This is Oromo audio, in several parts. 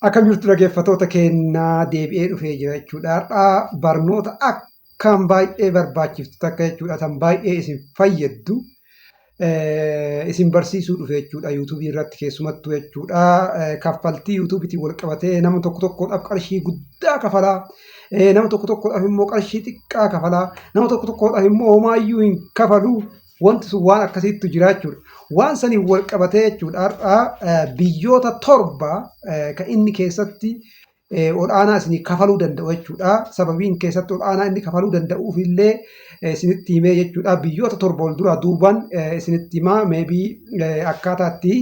Akkam jirtu dhaggeeffattoota keenyaa, deebi'ee dhufee jira jechuudha. Har'aa barnoota akkaan baay'ee barbaachiftu takka jechuudha. Tan baay'ee isin fayyaddu isin barsiisuu dhufe jechuudha. Yuutuubii irratti keessumattuu jechuudha. Kaffaltii yuutuubiitiin wal qabatee nama tokko tokkodhaaf qarshii guddaa kafalaa. Nama tokko tokkodhaaf immoo qarshii xiqqaa kafalaa. Nama tokko tokkodhaaf immoo homaayyuu hin kafalu. Wanti sun waan akkasiittu jira jechuudha. Waan saniin wal qabatee jechuudha, har'a biyyoota 7 kan inni keessatti ol'aanaa isinii kafaluu danda'u jechuudha. Sababiin keessatti ol'aanaa inni kafaluu danda'uuf illee isinitti himee jechuudha. Biyyoota 7 wal duraa duubaan isinitti himaa, maybe akkaataatti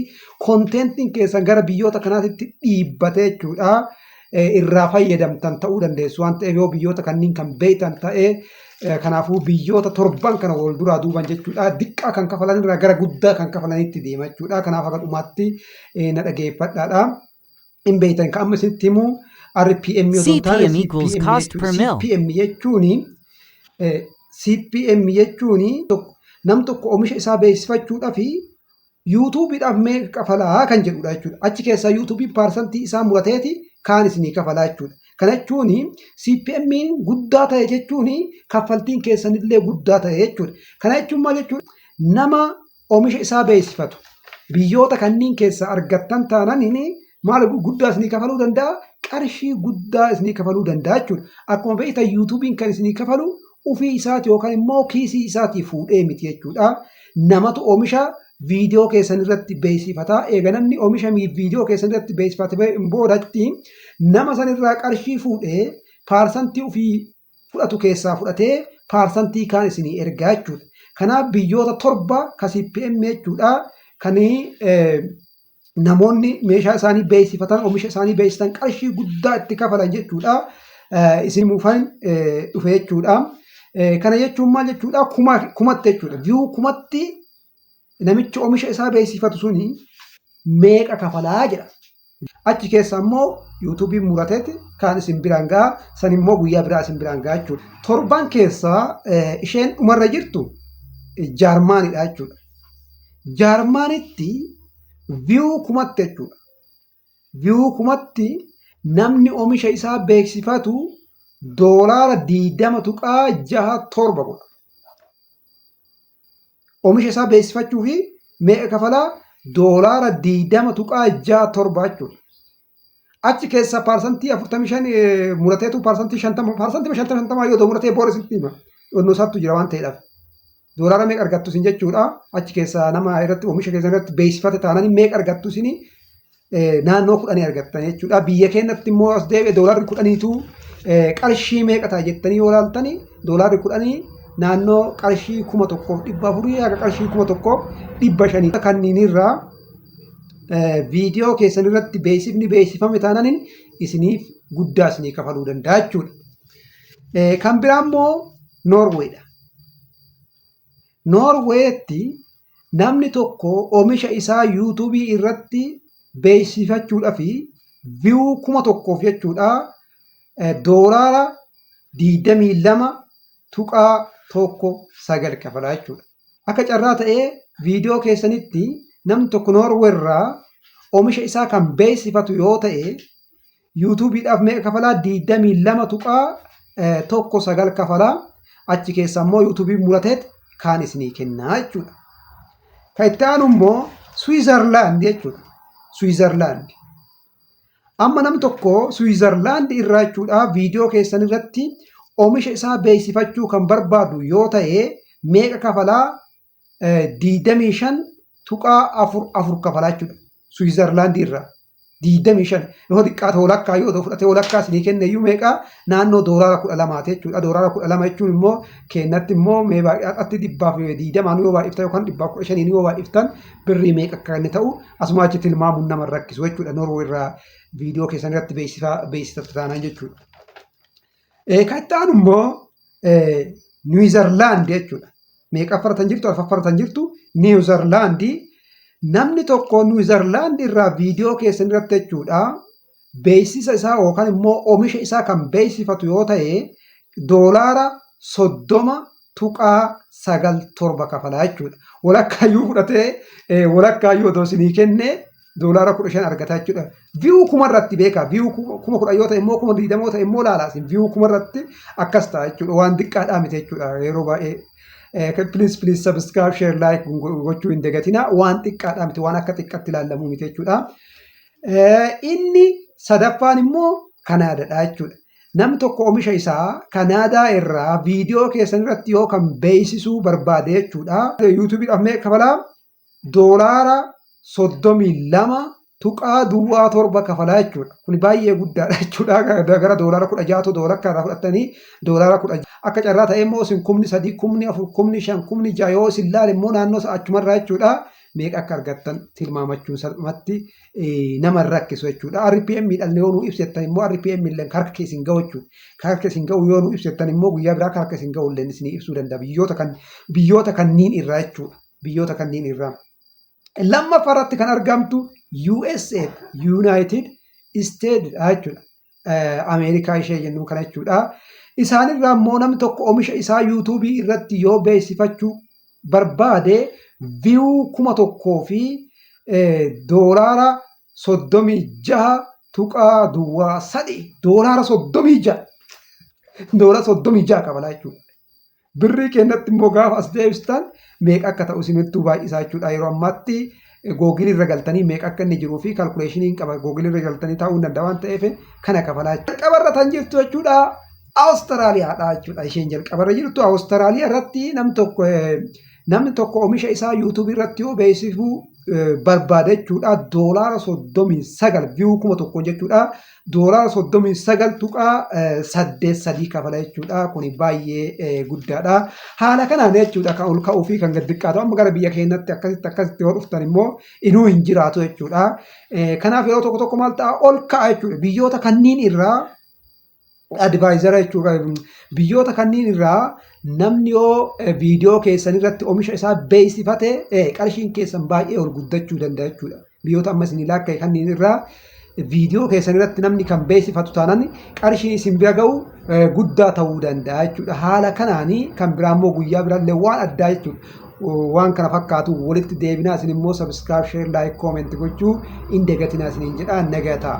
konteentiin keessan gara biyyoota kanaatitti dhiibbatee jechuudha, irraa fayyadamtan ta'uu dandeessu waan ta'eef, yoo biyyoota kanneen kan beektan ta'e. Kanaafuu biyyoota torban kana wal duraa duuban jechuudha. Diqqaa kan kafalan irraa gara guddaa kan kafalanitti deema jechuudha. Kanaaf haga dhumaatti na dhageeffadhaadha. Hin beektan kan amma isinitti himu RPM osoo hin taane CPM equals CPM cost per jechuudha. mil. CPM jechuuni nam tokko oomisha isaa beeksifachuudhaaf yuutuubiidhaaf meeqa kafalaa kan jedhudha jechuudha. Achi keessaa yuutuubiin paarsantii isaa murateeti kaan isinii kafalaa jechuudha. Kana jechuun CPM guddaa ta'e jechuun kaffaltiin keessanillee guddaa ta'e jechuudha. Kana jechuun maal jechuudha? Nama oomisha isaa beeksifatu biyyoota kanneen keessaa argattan taananiin maal guddaa isinii kafaluu danda'a? Qarshii guddaa isinii kafaluu danda'a jechuudha. Akkuma beektan, yuutuubiin kan isinii kafalu ofii isaati yookaan immoo kiisii isaatii fuudhee miti jechuudha. Namatu oomisha viidiyoo keessan irratti beeksifataa. Eega namni oomisha viidiyoo keessan irratti beeksifate boodatti, nama sanirraa qarshii fuudhee, paarsantii ofii fudhatu keessaa fudhatee, paarsantii kaan isinii ergaa jechuudha. Kanaaf biyyoota 7 ka CPM jechuudha, kan namoonni meeshaa isaanii beeksifatan, oomisha isaanii beeksisan, qarshii guddaa itti kafalan jechuudha. Isin muufan dhufe jechuudha. Kana jechuun maal jechuudha? Kumatti jechuudha. View kumatti namichi oomisha isaa beeksifatu suni meeqa kafalaa jedha. Achi keessa immoo yuutuubiin murateeti kaan isin biraan ga'a, san immoo guyyaa biraa isin biraan ga'a jechuudha. Torban keessaa isheen dhumarra jirtu Jaarmaanidha jechuudha. Jaarmaanitti view kumatti jechuudha. View kumatti namni oomisha isaa beeksifatu $20.67 godha. Oomisha isaa beeksifachuu fi meeqa kafalaa? $20.67 jechuudha. Achi keessa paarsantii 45 murateetu paarsantii 50, paarsantii 50 50 yoo muratee booda sitti hima. Onnoo isaattu jira waan ta'eedhaaf. Doolaara meeqa argattu isin jechuudha. Achi keessa nama irratti oomisha keessan irratti beeksifate taanaan meeqa argattu isin? Naannoo 10 argattan jechuudha. Biyya keenyatti immoo as deebi'e doolaarri 10tu qarshii meeqa ta'a jettanii yoo ilaaltani, doolaarri 10 naannoo qarshii 1400 haga qarshii 1500 kanneen irraa viidiyoo keessan irratti beeksifni beeksifame taanaan isiniif guddaa isinii kafaluu danda'a jechuudha. Kan biraa immoo Noorweedha. Noorweetti namni tokko oomisha isaa yuutuubii irratti beeksifachuudhaaf view 1000f jechuudha, $22.19 kafalaa jechuudha. Akka carraa ta'ee viidiyoo keessanitti namni tokko Noorweerraa oomisha isaa kan beeksifatu yoo ta'e, yuutuubiidhaaf meeqa kafalaa? 22.19 kafalaa. Achi keessa immoo yuutuubiin murateet kaan isinii kennaa jechuudha. Kan itti aanu immoo Swiizerlaand jechuudha. Swiizerlaand. Amma namni tokko Swiizerlaand irraa jechuudha, viidiyoo keessan irratti oomisha isaa beeksifachuu kan barbaadu yoo ta'e, meeqa kafalaa? 25.44 kafalaa jechuudha. Swiizerlaand irraa. 25 yoo xiqqaate walakkaa yoo ta'u fudhatee walakkaa isinii kenne iyyuu meeqa? Naannoo $12ti jechuudha. $12 jechuun immoo kennatti immoo mee baay'aatti 120n yoo baay'iftan yookaan 115n yoo baay'iftan birrii meeqa akka inni ta'u asuma achi tilmaamuun nama rakkisu jechuudha. Noorwee irraa viidiyoo keessan irratti beeksifatu taanaan jechuudha. Kan itti aanu immoo Niwuzerlaand jechuudha. Meeqaffarra jirtu? Arfaffarra jirtu Niwuzerlaandi. Namni tokko Niwuzerlaand irraa viidiyoo keessan irratti jechuudha, beeksisa isaa yookaan immoo oomisha isaa kan beeksifatu yoo ta'e, $30.97 kafalaa jechuudha. Walakkaayyuu fudhatee, walakkaayyuu otoo isinii kenne $15 argata jechuudha. View 1000 irratti beekaa, view 10,000 yoo ta'e immoo, 20,000 yoo ta'e immoo laala isin, view 1000 irratti akkas ta'a jechuudha. Waan xiqqaadhaa miti jechuudha yeroo baay'ee. Please, please, subscribe, share, like gochuu hin dagatina. Waan xiqqaadhaa miti, waan akka xiqqaatti ilaalamuu miti jechuudha. Inni sadaffaan immoo Kanaadaadha jechuudha. Namni tokko oomisha isaa Kanaadaa irraa viidiyoo keessan irratti yoo kan beeksisuu barbaade jechuudha. YouTubeiidhaaf meeqa kafalaa? $32.07 kafalaa jechuudha. Kun baay'ee guddaadha jechuudha. Gara $16tu doolaara irraa fudhatanii $10. Akka carraa ta'e immoo isin 3,000, 4,000, 5,000, 6,000 yoo isin laale immoo naannoo achumarraa jechuudha. Meeqa akka argattan tilmaamachuun salphumatti nama hin rakkisu jechuudha. RPM dhaan yoo nu ibsettan immoo, RPM illee harka keessin gahu jechuudha. Harka isin gahu yoo nu ibsettan immoo, guyyaa biraa harka isin gahu illee isinii ibsuu danda'a. Biyyoota kanniin irraa jechuudha. Biyyoota kanniin irraa. Lammaffaa irratti kan argamtu USA, United States jechuudha. Ameerikaa ishee jennu kana jechuudha. Isaanirraa immoo namni tokko oomisha isaa YouTubeii irratti yoo beeksifachuu barbaade, view 1000 fi $36.03, $36, $36 kabalaa jechuudha. Birrii keenyatti immoo gaafa as deebistan meeqa akka ta'u isinittuu baay'isaa jechuudha. Yeroo ammaatti Google irra galtanii meeqa akka inni jiruu fi calculationiin qaba, Google irra galtanii taa'uu hin danda'a waan ta'eef kana kafalaa jechuudha. Jalqabarra kan jirtu jechuudha Awustiraaliyaadha jechuudha. Isheen jalqabarra jirtu Awustiraaliyaa irratti namni tokko oomisha isaa YouTubeii irratti yoo beeksisuu barbaade jechuudha, $39 view 1000 jechuudha. $39.83 kafala jechuudha. Kuni baay'ee guddaadha. Haala kanaan jechuudha kan ol ka'uu fi kan gad xiqqaatu. Amma gara biyya keenyatti akkasitti akkasitti yoo dhuftan immoo inuu hin jiraatu jechuudha. Kanaaf yeroo tokko tokko maal ta'a, ol ka'a jechuudha. Biyyoota kanniin irraa advertiser jechuudha. Biyyoota kanneen irraa namni yoo viidiyoo keessan irratti oomisha isaa beeksifate, qarshiin keessan baay'ee ol guddachuu danda'a jechuudha. Biyyoota amma isin lakkaa'e kanneen irraa viidiyoo keessan irratti namni kan beeksifatu taanaan, qarshiin isin bira ga'u guddaa ta'uu danda'a jechuudha. Haala kanaanii kan biraa immoo guyyaa biraallee waan addaa jechuudha. Waan kana fakkaatu walitti deebinaa. Isin immoo subscribe, share, like, comment gochuu hin dagatinaa isiniin jedha. Nagaa ta'a.